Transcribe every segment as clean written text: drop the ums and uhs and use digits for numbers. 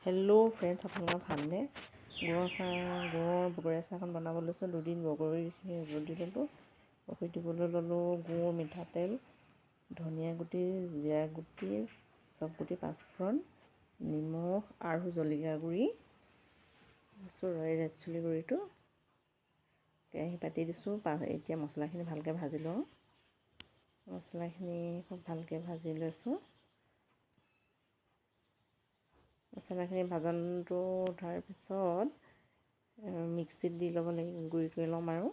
Hello' friends, আপোনালোকৰ ভালনে? গুৰৰ চাহ, গুৰৰ বগৰী আচাৰখন বনাব লৈছোঁ। দুদিন বগৰীখিনি ৰ'দত দি ল'লোঁ, ৰখি দিবলৈ ল'লোঁ। গুৰ, মিঠাতেল, ধনিয়া গুটি, জিৰা গুটি, চব গুটি, পাঁচফোৰণ, নিমখ আৰু জলকীয়া গুড়ি দিছোঁ, ৰেড চিলি গুড়িটো। কেৰাহী পাতি দিছোঁ। এতিয়া মছলাখিনি ভালকৈ ভাজি লওঁ। মছলাখিনি খুব ভালকৈ ভাজি লৈছোঁ। মছলাখিনি ভাজনটো উঠাৰ পিছত মিক্সিত দি ল'ব লাগিব, গুড়ি কৰি ল'ম। আৰু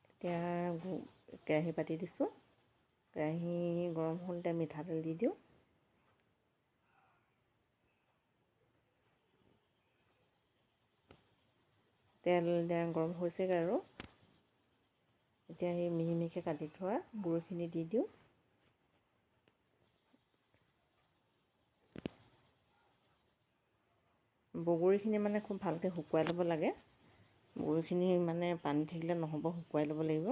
এতিয়া কেৰাহী পাতি দিছোঁ। কেৰাহী গৰম হ'ল, এতিয়া মিঠাতেল দি দিওঁ। তেল এতিয়া গৰম হৈছেগৈ আৰু এতিয়া সেই মিহি মিহিকৈ কাটি থোৱা গুড়খিনি দি দিওঁ। বগৰীখিনি মানে খুব ভালকৈ শুকুৱাই ল'ব লাগে। বগৰীখিনি মানে পানী থাকিলে নহ'ব, শুকুৱাই ল'ব লাগিব।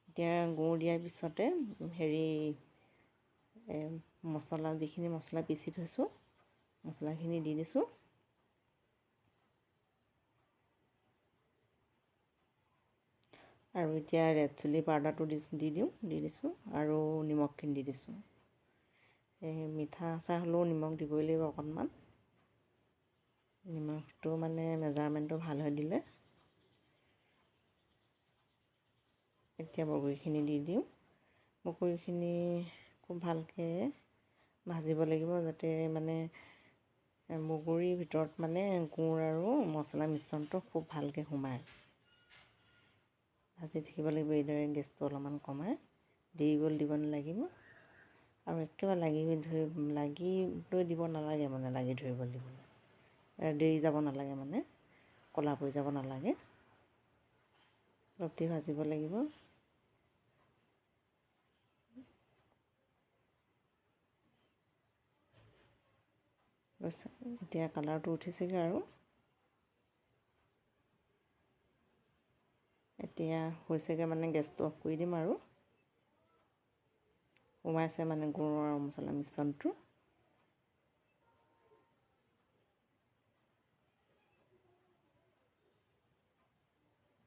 এতিয়া গুৰ দিয়াৰ পিছতে হেৰি মছলা, যিখিনি মছলা পিচি থৈছোঁ, মছলাখিনি দি দিছোঁ। আৰু এতিয়া ৰেড চিলি পাউডাৰটো দি দিওঁ, দি দিছোঁ আৰু নিমখখিনি দি দিছোঁ। এই মিঠা আচাৰ হ'লেও নিমখ দিবই লাগিব অকণমান। নিমখটো মানে মেজাৰমেণ্টটো ভাল হৈ দিলে। এতিয়া বগৰীখিনি দি দিওঁ। বগৰীখিনি খুব ভালকৈ ভাজিব লাগিব, যাতে মানে বগৰীৰ ভিতৰত মানে গুৰ আৰু মছলা মিশ্ৰণটো খুব ভালকৈ সোমায়। ভাজি থাকিব লাগিব এইদৰে, গেছটো অলপমান কমাই দেৰিবলৈ দিব নালাগিব আৰু একেবাৰে লাগি ধৰি লাগিবলৈ দিব নালাগে, মানে লাগি ধৰিব দিবলৈ দেৰি যাব নালাগে, মানে ক'লা পৰি যাব নালাগে। অলপ দেৰি ভাজিব লাগিব। এতিয়া কালাৰটো উঠিছেগৈ আৰু এতিয়া হৈছেগৈ, মানে গেছটো অফ কৰি দিম। আৰু সোমাইছে মানে গুৰৰ আৰু মছলা মিশ্ৰণটো।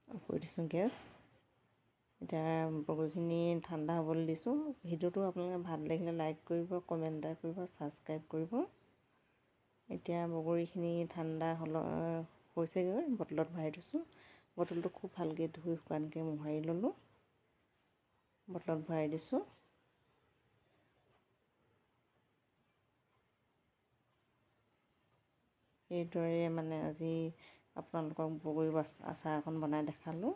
অফ কৰি দিছোঁ গেছ। এতিয়া বগৰীখিনি ঠাণ্ডা হ'বলৈ দিছোঁ। ভিডিঅ'টো আপোনালোকে ভাল লাগিলে লাইক কৰিব, কমেণ্ট এটা কৰিব, ছাবস্ক্ৰাইব কৰিব। এতিয়া বগৰীখিনি ঠাণ্ডা হ'ল, হৈছেগৈ, বটলত ভৰাই থৈছোঁ। বটলটো খুব ভালকৈ ধুই শুকানকৈ মোহাৰি ল'লোঁ, বটলত ভৰাই দিছোঁ। এইদৰে মানে আজি আপোনালোকক বগৰী আচাৰ অকণ বনাই দেখালোঁ।